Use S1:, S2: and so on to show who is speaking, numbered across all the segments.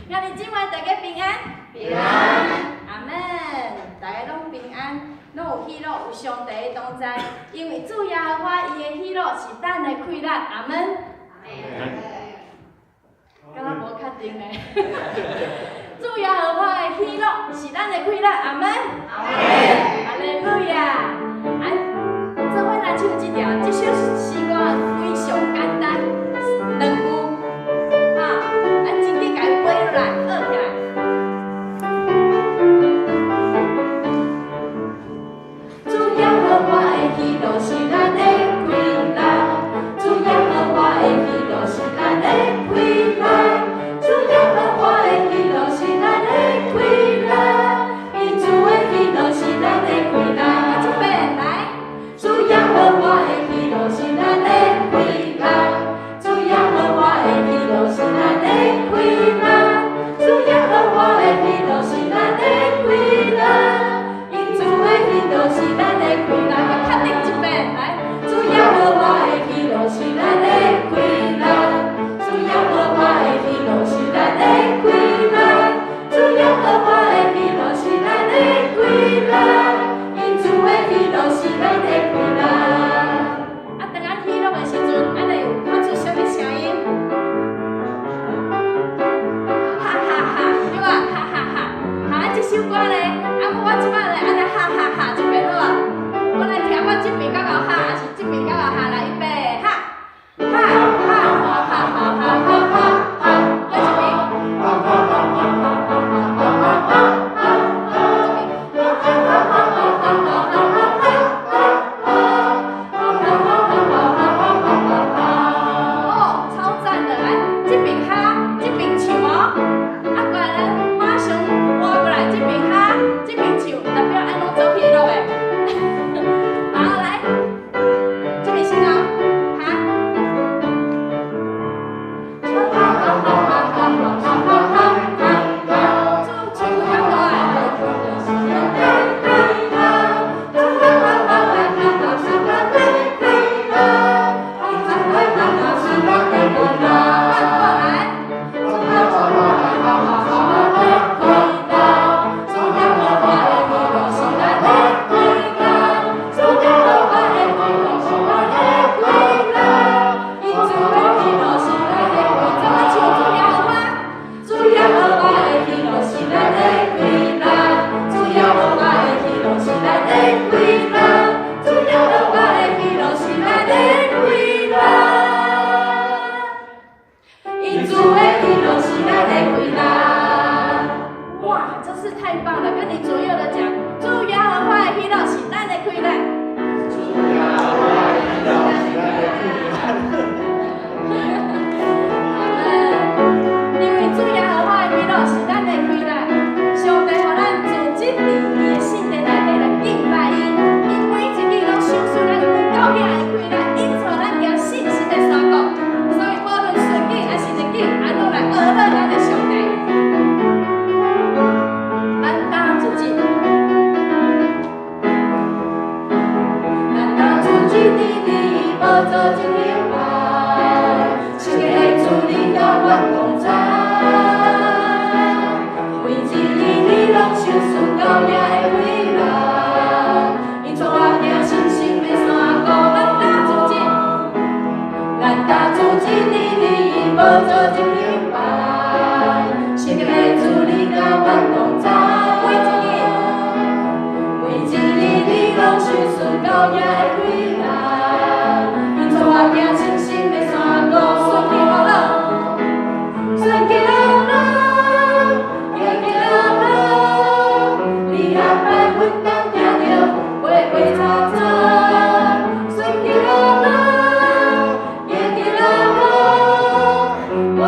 S1: 兄弟姊妹，大家平安。
S2: 平安。
S1: 阿門。大家攏平安，攏有喜樂，有上帝的同在。因為主耶和華伊的喜樂是咱的氣力。阿門。
S2: 阿門。
S1: 敢若無確定呢？主耶和華的喜樂是咱的氣力。阿門。
S2: 阿門。
S1: 哈利路亞。啊，做伙來唱這條，這首詩歌非常簡單，兩句。哈，咱真緊共伊背落來，學起來。主耶和華的喜樂是咱的氣力，主耶和華的喜樂是咱的氣力，主耶和華的喜樂是咱的氣力，因主的喜樂是咱的氣力。這遍來，主耶和華的喜樂是咱的氣力，主耶和華的喜樂是咱的氣力，主耶和華的喜樂是咱的氣力。因主的喜樂是咱的氣力，較確定一遍來。主耶和華的喜樂是咱的氣力，主耶和華的喜樂是咱的氣力，主耶和華的喜樂是咱的氣力，因主的喜樂是咱的氣力。啊，當咱喜樂的時陣，按呢有發出啥物聲音？哈哈哈，對吧？哈哈哈。好，啊，這首歌呢，啊，我這擺咧，按呢哈哈哈這邊好無？我來聽我這邊較𠢕哈，還是這邊較𠢕哈？來，預備，哈，哈哈哈哈哈哈哈哈哈，閣一遍。哈哈哈哈哈哈哈哈哈，這邊。哈哈哈哈哈哈哈哈哈哈哈哈哈哈。哦，超讚的！來，這邊哈，這邊唱哦。啊，過來咱馬上換過來，這邊哈，這邊唱，代表按攏做喜樂的。好，來，這邊先哦，哈。哈哈哈哈哈哈哈哈哈。主唱較大。換過來。怎麼唱主耶和華？主耶和華的喜樂是咱的氣力，主耶和華的喜樂是咱的氣力，主耶和華的喜樂是咱的氣力。因主的喜樂是咱的氣力。哇，真是太棒了！跟你左右的講，主耶和華的喜樂是咱的氣力。
S2: 主耶和華的喜樂是咱的氣力。
S1: 阿門。因為主耶和華的喜樂是咱的氣力，上帝予咱組織佇伊的聖殿內底來敬拜伊，伊每一日攏賞賜咱有夠額的氣力，引帶咱行信實的山谷。所以無論順境還是逆境，咱攏來學樂咱的上帝。咱擔主旨，咱擔主旨佇你寶座前敬拜，聖潔的主你佮阮同在，每一日你攏賞賜夠額的氣力，引帶我行信實的山谷。咱擔主旨，咱擔主旨佇你寶座前敬拜，聖潔的主你佮阮同在，每一日，每一日你攏賞賜夠額的氣力，引帶我行信實的山谷。順境樂樂，順境樂樂，逆境樂樂，你安排阮當行著畫畫叉叉。順境樂樂，逆境樂樂，我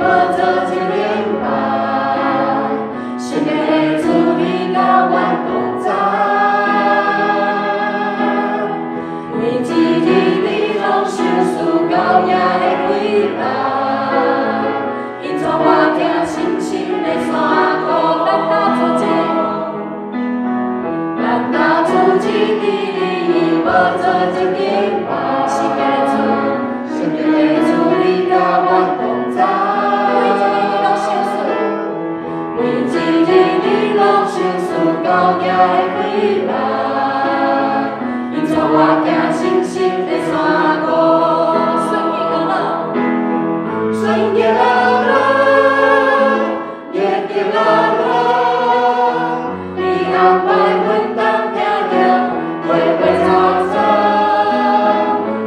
S1: 無做一禮拜，聖潔的主你佮阮同在。每一日你攏賞賜高雅的氣力，引帶我行深深的山谷。咱搭做者，咱搭做一日無做一禮拜，聖潔的主，聖潔的主你佮阮同在。每一日你攏賞賜，每一日你攏賞賜高雅的氣力，引帶我行深深的山谷。順境樂樂，順境樂樂，逆境樂樂，你安排阮當行行，花花草草。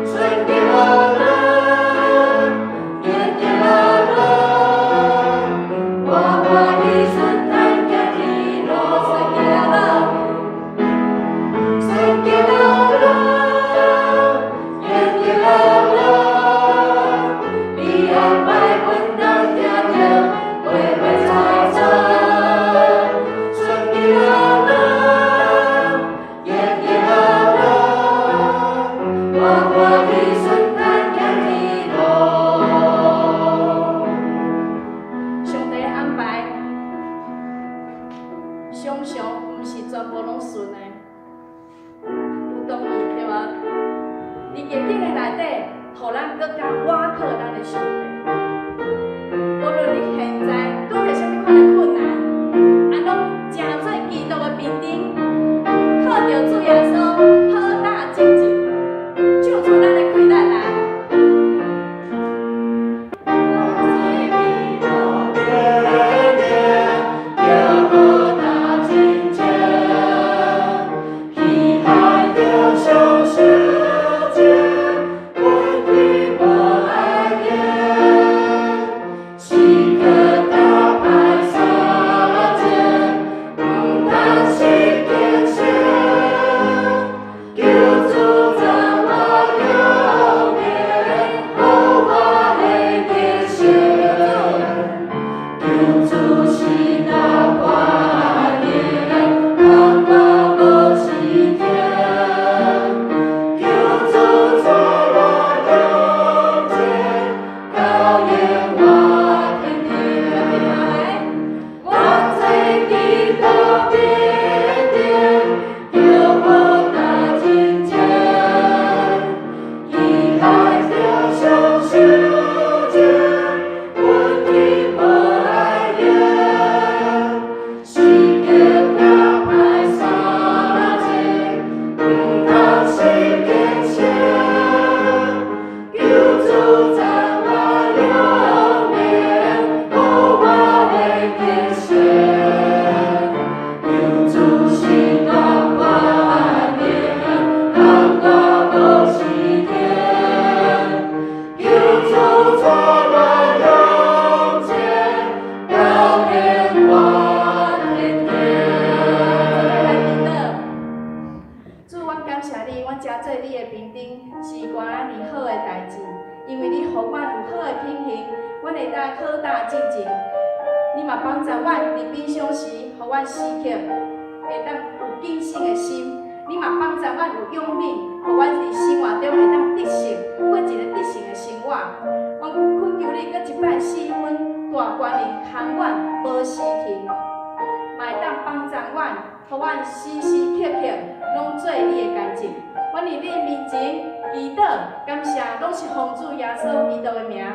S1: 順境樂樂，逆境樂樂，我歡喜順坦行天路。順境樂樂，順境樂樂，逆境樂樂，你安排阮當行行，花花草草。順境樂樂，逆境樂樂，我歡喜順坦行天路。
S3: 上帝的安排，常常毋是全部攏順的，有同意對無？佇逆境的內底，予咱閣較倚靠咱的上帝。無論你現在拄著啥物款的困難，啊，攏成做基督的兵丁，靠著主耶穌，好打精進，唱出咱的氣力來。
S1: 我做基督兵丁，叫我打進前，去海中上相見，阮對無愛言，時刻打敗三箭，毋通失堅守，求主在我右邊，予我的得勝。求主是大權柄，空我無失停。求主在我中間，高遠我天頂。我做基督兵丁，叫我打進前，去海中上相見，阮對無愛言，時刻打敗三箭，毋通失堅守。求主在我右邊，予我的得勝。求主是大權柄，空我無失停。求主在我中間，高遠我天頂。
S3: 來祈禱。主，阮感謝你，阮成做你的兵丁，是關遮爾好的代誌，因為你予阮有好的品行，阮會當好打精進。你嘛幫助阮佇平常時，予阮時刻會當有警醒的心。你嘛幫助阮有勇猛，予阮佇生活中會當得勝，過一個得勝的生活。阮懇求你，閣一擺賜阮大權柄，空阮無失停，嘛會當幫助阮，予阮時時刻刻攏做你的工作。阮佇你面前祈禱，感謝，攏是奉主耶穌基督的名。